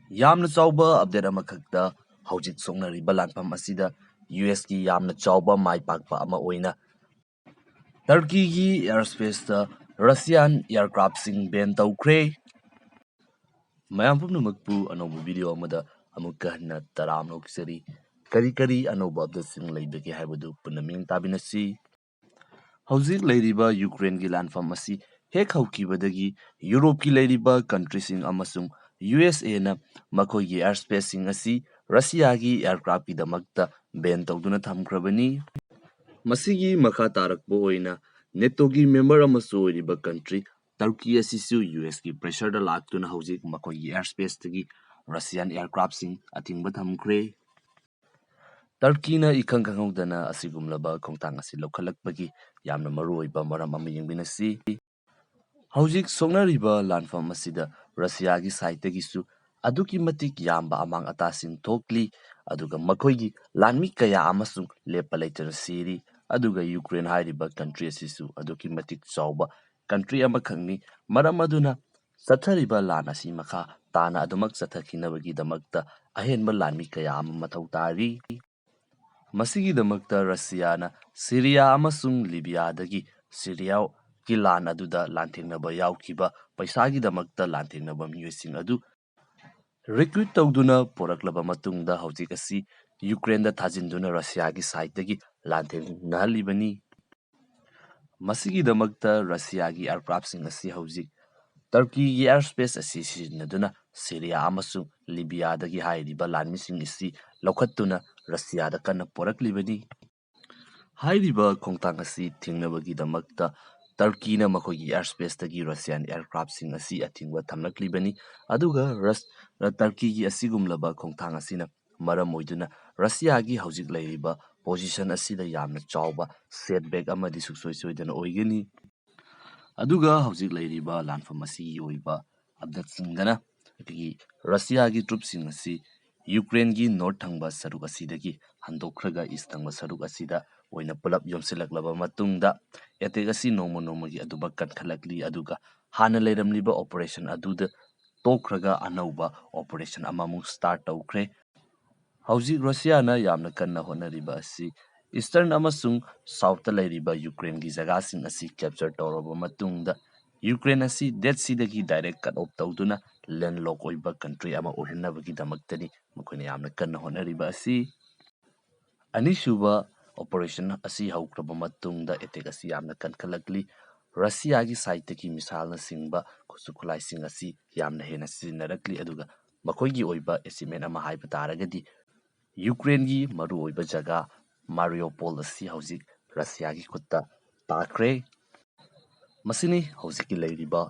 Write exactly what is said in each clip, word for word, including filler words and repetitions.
ꯌꯥꯝꯅ ꯆꯥꯎꯕ ꯑꯞꯗꯦꯠ ꯑꯃꯈꯛꯇ, ꯍꯧꯖꯤꯛ ꯁꯣꯛꯅꯔꯤꯕ ꯂꯥꯟꯐꯝ ꯑꯁꯤꯗ ꯌꯨ ꯑꯦꯁꯀꯤ ꯌꯥꯝꯅ ꯆꯥꯎꯕ ꯃꯥꯏ ꯄꯥꯛꯄ ꯑꯃ ꯑꯣꯏꯅ ꯇꯔꯀꯤꯒꯤ ꯑꯦꯌꯔꯁ꯭ꯄꯦꯁꯇ ꯔꯁꯤꯌꯥꯟ ꯑꯦꯌꯔꯀ꯭ꯔꯥꯐꯁꯤꯡ ꯕꯦꯟ ꯇꯧꯈ꯭ꯔꯦ꯫ ꯃꯌꯥꯝ ꯄꯨꯝꯅꯃꯛꯄꯨ ꯑꯅꯧꯕ ꯚꯤꯗꯤꯑꯣ ꯑꯃꯗ ꯑꯃꯨꯛꯀ ꯍꯟꯅ ꯇꯔꯥꯝꯅ ꯑꯣꯛꯆꯔꯤ꯫ ꯀꯔꯤ ꯀꯔꯤ ꯑꯅꯧꯕ ꯑꯞꯗꯦꯠꯁꯤꯡ ꯂꯩꯕꯒꯦ ꯍꯥꯏꯕꯗꯨ ꯄꯨꯟꯅ ꯃꯤꯠꯌꯦꯡ ꯇꯥꯃꯤꯟꯅꯁꯤ꯫ ꯍꯧꯖꯤꯛ ꯂꯩꯔꯤꯕ ꯌꯨꯀ꯭ꯔꯦꯟꯒꯤ ꯂꯥꯟꯐꯝ ꯑꯁꯤ ꯍꯦꯛ ꯍꯧꯈꯤꯕꯗꯒꯤ ꯌꯨꯔꯣꯞꯀꯤ ꯂꯩꯔꯤꯕ ꯀꯟꯇ꯭ꯔꯤꯁꯤꯡ ꯑꯃꯁꯨꯡ ꯌꯨ ꯑꯦꯁ ꯑꯦꯅ ꯃꯈꯣꯏꯒꯤ ꯑꯦꯌꯔꯁ꯭ꯄꯦꯁꯁꯤꯡ ꯑꯁꯤ ꯔꯁꯤꯌꯥꯒꯤ ꯑꯦꯌꯔꯀ꯭ꯔꯥꯐꯀꯤꯗꯃꯛꯇ ꯕꯦꯟ ꯇꯧꯗꯨꯅ ꯊꯝꯈ꯭ꯔꯕꯅꯤ꯫ ꯃꯁꯤꯒꯤ ꯃꯈꯥ ꯇꯥꯔꯛꯄ ꯑꯣꯏꯅ ꯅꯦꯇꯣꯒꯤ ꯃꯦꯝꯕꯔ ꯑꯃꯁꯨ ꯑꯣꯏꯔꯤꯕ ꯀꯟꯇ꯭ꯔꯤ ꯇꯔꯀꯤ ꯑꯁꯤꯁꯨ ꯌꯨ ꯑꯦꯁꯀꯤ ꯄ꯭ꯔꯦꯁꯔꯗ ꯂꯥꯛꯇꯨꯅ ꯍꯧꯖꯤꯛ ꯃꯈꯣꯏꯒꯤ ꯑꯦꯌꯔꯁ꯭ꯄꯦꯁꯇꯒꯤ ꯔꯁꯤꯌꯥꯟ ꯑꯦꯌꯔꯀ꯭ꯔꯥꯐꯁꯤꯡ ꯑꯊꯤꯡꯕ ꯊꯝꯈ꯭ꯔꯦ꯫ ꯇꯔꯀꯤꯅ ꯏꯈꯪ ꯈꯪꯍꯧꯗꯅ ꯑꯁꯤꯒꯨꯝꯂꯕ ꯈꯣꯡꯊꯥꯡ ꯑꯁꯤ ꯂꯧꯈꯠꯂꯛꯄꯒꯤ ꯌꯥꯝꯅ ꯃꯔꯨꯑꯣꯏꯕ ꯃꯔꯝ ꯑꯃ ꯌꯦꯡꯃꯤꯟꯅꯁꯤ꯫ ꯍꯧꯖꯤꯛ ꯁꯣꯛꯅꯔꯤꯕ ꯂꯥꯟꯐꯝ ꯑꯁꯤꯗ ꯔꯁꯤꯌꯥꯒꯤ ꯁꯥꯏꯠꯇꯒꯤꯁꯨ ꯑꯗꯨꯛꯀꯤ ꯃꯇꯤꯛ ꯌꯥꯝꯕ ꯑꯃꯥꯡ ꯑꯇꯥꯁꯤꯡ ꯊꯣꯛꯂꯤ, ꯑꯗꯨꯒ ꯃꯈꯣꯏꯒꯤ ꯂꯥꯟꯃꯤ ꯀꯌꯥ ꯑꯃꯁꯨ ꯂꯦꯞꯄ ꯂꯩꯇꯅ ꯁꯤꯔꯤ, ꯑꯗꯨꯒ ꯌꯨꯀ꯭ꯔꯦꯟ ꯍꯥꯏꯔꯤꯕ ꯀꯟꯇ꯭ꯔꯤ ꯑꯁꯤꯁꯨ ꯑꯗꯨꯛꯀꯤ ꯃꯇꯤꯛ ꯆꯥꯎꯕ ꯀꯟꯇ꯭ꯔꯤ ꯑꯃꯈꯛꯅꯤ꯫ ꯃꯔꯝ ꯑꯗꯨꯅ ꯆꯠꯊꯔꯤꯕ ꯂꯥꯟ ꯑꯁꯤ ꯃꯈꯥ ꯇꯥꯅ ꯑꯗꯨꯃꯛ ꯆꯠꯊꯈꯤꯅꯕꯒꯤꯗꯃꯛꯇ ꯑꯍꯦꯟꯕ ꯂꯥꯟꯃꯤ ꯀꯌꯥ ꯑꯃ ꯃꯊꯧ ꯇꯥꯔꯤ꯫ ꯃꯁꯤꯒꯤꯗꯃꯛꯇ ꯔꯁꯤꯌꯥꯅ ꯁꯤꯔꯤꯌꯥ ꯑꯃꯁꯨꯡ ꯂꯤꯕꯤꯌꯥꯗꯒꯤ ꯁꯤꯔꯤꯌꯥꯒꯤ ꯂꯥꯟ ꯑꯗꯨꯗ ꯂꯥꯟꯊꯦꯡꯅꯕ ꯌꯥꯎꯈꯤꯕ ꯄꯩꯁꯥꯒꯤꯗꯃꯛꯇ ꯂꯥꯟꯊꯦꯡꯅꯕ ꯃꯤꯑꯣꯏꯁꯤꯡ ꯑꯗꯨ ꯔꯤꯀ꯭ꯔꯨꯠ ꯇꯧꯗꯨꯅ ꯄꯨꯔꯛꯂꯕ ꯃꯇꯨꯡꯗ ꯍꯧꯖꯤꯛ ꯑꯁꯤ ꯌꯨꯀ꯭ꯔꯦꯟꯗ ꯊꯥꯖꯤꯟꯗꯨꯅ ꯔꯁꯤꯌꯥꯒꯤ ꯁꯥꯏꯠꯇꯒꯤ ꯂꯥꯟꯊꯦꯡꯅꯍꯜꯂꯤꯕꯅꯤ꯫ ꯃꯁꯤꯒꯤꯗꯃꯛꯇ ꯔꯁꯤꯌꯥꯒꯤ ꯑꯦꯌꯔꯀ꯭ꯔꯥꯐꯁꯤꯡ ꯑꯁꯤ ꯍꯧꯖꯤꯛ ꯇꯔꯀꯤꯒꯤ ꯑꯦꯌꯔꯁ꯭ꯄꯦꯁ ꯑꯁꯤ ꯁꯤꯖꯤꯟꯅꯗꯨꯅ ꯁꯤꯔꯤꯌꯥ ꯑꯃꯁꯨꯡ ꯂꯤꯕꯤꯌꯥꯗꯒꯤ ꯍꯥꯏꯔꯤꯕ ꯂꯥꯟꯃꯤꯁꯤꯡ ꯑꯁꯤ ꯂꯧꯈꯠꯇꯨꯅ ꯔꯁꯤꯌꯥꯗ ꯀꯟꯅ ꯄꯨꯔꯛꯂꯤꯕꯅꯤ꯫ ꯍꯥꯏꯔꯤꯕ ꯈꯣꯡꯊꯥꯡ ꯑꯁꯤ ꯊꯤꯡꯅꯕꯒꯤꯗꯃꯛꯇ ꯇꯔꯀꯤꯅ ꯃꯈꯣꯏꯒꯤ ꯑꯦꯌꯔꯁ꯭ꯄꯦꯁꯇꯒꯤ ꯔꯁꯤꯌꯥꯟ ꯑꯦꯌꯔꯀ꯭ꯔꯥꯐꯁꯤꯡ ꯑꯁꯤ ꯑꯊꯤꯡꯕ ꯊꯝꯂꯛꯂꯤꯕꯅꯤ꯫ ꯑꯗꯨꯒ ꯔꯁ-, ꯇꯔꯀꯤꯒꯤ ꯑꯁꯤꯒꯨꯝꯂꯕ ꯈꯣꯡꯊꯥꯡ ꯑꯁꯤꯅ ꯃꯔꯝ ꯑꯣꯏꯗꯨꯅ ꯔꯁꯤꯌꯥꯒꯤ ꯍꯧꯖꯤꯛ ꯂꯩꯔꯤꯕ ꯄꯣꯖꯤꯁꯟ ꯑꯁꯤꯗ ꯌꯥꯝꯅ ꯆꯥꯎꯕ ꯁꯦꯠꯕꯦꯛ ꯑꯃꯗꯤ ꯁꯨꯡꯁꯣꯏ ꯁꯣꯏꯗꯅ ꯑꯣꯏꯒꯅꯤ꯫ ꯑꯗꯨꯒ ꯍꯧꯖꯤꯛ ꯂꯩꯔꯤꯕ ꯂꯥꯟꯐꯝ ꯑꯁꯤꯒꯤ ꯑꯣꯏꯕ ꯑꯞꯗꯦꯠꯁꯤꯡꯗꯅ ꯑꯩꯈꯣꯏꯒꯤ ꯔꯁꯤꯌꯥꯒꯤ ꯇ꯭ꯔꯨꯞꯁꯤꯡ ꯑꯁꯤ ꯌꯨꯀ꯭ꯔꯦꯟꯒꯤ ꯅꯣꯔꯠ ꯊꯪꯕ ꯁꯔꯨꯛ ꯑꯁꯤꯗꯒꯤ ꯍꯟꯗꯣꯛꯈ꯭ꯔꯒ ꯏꯁ ꯊꯪꯕ ꯁꯔꯨꯛ ꯑꯁꯤꯗ ꯑꯣꯏꯅ ꯄꯨꯂꯞ ꯌꯣꯝꯁꯤꯜꯂꯛꯂꯕ ꯃꯇꯨꯡꯗ ꯑꯦꯇꯦꯛ ꯑꯁꯤ ꯅꯣꯡꯃ ꯅꯣꯡꯃꯒꯤ ꯑꯗꯨꯃꯛ ꯀꯟꯈꯠꯂꯛꯂꯤ, ꯑꯗꯨꯒ ꯍꯥꯟꯅ ꯂꯩꯔꯝꯂꯤꯕ ꯑꯣꯄꯔꯦꯁꯟ ꯑꯗꯨꯗ ꯇꯣꯛꯈ꯭ꯔꯒ ꯑꯅꯧꯕ operation ꯑꯃꯃꯨꯛ start ꯇꯧꯈ꯭ꯔꯦ꯫ ꯍꯧꯖꯤꯛ ꯔꯁꯤꯌꯥꯅ ꯌꯥꯝꯅ ꯀꯟꯅ ꯍꯣꯠꯅꯔꯤꯕ ꯑꯁꯤ Eastern ꯑꯃꯁꯨꯡ Southꯇ ꯂꯩꯔꯤꯕ ꯌꯨꯀ꯭ꯔꯦꯟꯒꯤ ꯖꯒꯥꯁꯤꯡ ꯑꯁꯤ capture ꯇꯧꯔꯕ ꯃꯇꯨꯡꯗ, ꯌꯨꯀ꯭ꯔꯦꯟ ꯑꯁꯤ Dead Seaꯗꯒꯤ direct cut off ꯇꯧꯗꯨꯅ landlock ꯑꯣꯏꯕ country ꯑꯃ ꯑꯣꯏꯍꯟꯅꯕꯒꯤꯗꯃꯛꯇꯅꯤ ꯃꯈꯣꯏꯅ ꯌꯥꯝꯅ ꯀꯟꯅ ꯍꯣꯠꯅꯔꯤꯕ ꯑꯁꯤ꯫ ꯑꯅꯤꯁꯨꯕ operation ꯑꯁꯤ ꯍꯧꯈ꯭ꯔꯕ ꯃꯇꯨꯡꯗ attack ꯑꯁꯤ ꯌꯥꯝꯅ ꯀꯟꯈꯠꯂꯛꯂꯤ꯫ ꯔꯁꯤꯌꯥꯒꯤ sideꯇꯒꯤ missileꯅꯆꯤꯡꯕ ꯈꯨꯠꯁꯨ ꯈꯨꯠꯂꯥꯏꯁꯤꯡ ꯑꯁꯤ ꯌꯥꯝꯅ ꯍꯦꯟꯅ ꯁꯤꯖꯤꯟꯅꯔꯛꯂꯤ, ꯑꯗꯨꯒ ꯃꯈꯣꯏꯒꯤ ꯑꯣꯏꯕ achievement ꯑꯃ ꯍꯥꯏꯕ ꯇꯥꯔꯒꯗꯤ, ꯌꯨꯀ꯭ꯔꯦꯟꯒꯤ ꯃꯔꯨꯑꯣꯏꯕ ꯖꯒꯥ Mariupol ꯑꯁꯤ ꯍꯧꯖꯤꯛ ꯔꯁꯤꯌꯥꯒꯤ ꯈꯨꯠꯇ ꯇꯥꯈ꯭ꯔꯦ꯫ ꯃꯁꯤꯅꯤ ꯍꯧꯖꯤꯛꯀꯤ ꯂꯩꯔꯤꯕ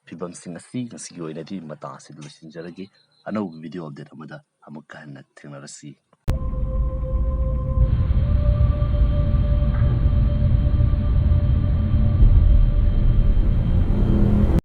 ꯐꯤꯕꯝꯁꯤꯡ ꯑꯁꯤ꯫ ꯉꯁꯤꯒꯤ ꯑꯣꯏꯅꯗꯤ ꯃꯇꯥꯡ ꯑꯁꯤꯗ ꯂꯣꯏꯁꯤꯟꯖꯔꯒꯦ꯫ ꯑꯅꯧꯕ video update ꯑꯃꯗ ꯑꯃꯨꯛꯀ ꯍꯟꯅ ꯊꯦꯡꯅꯔꯁꯤ꯫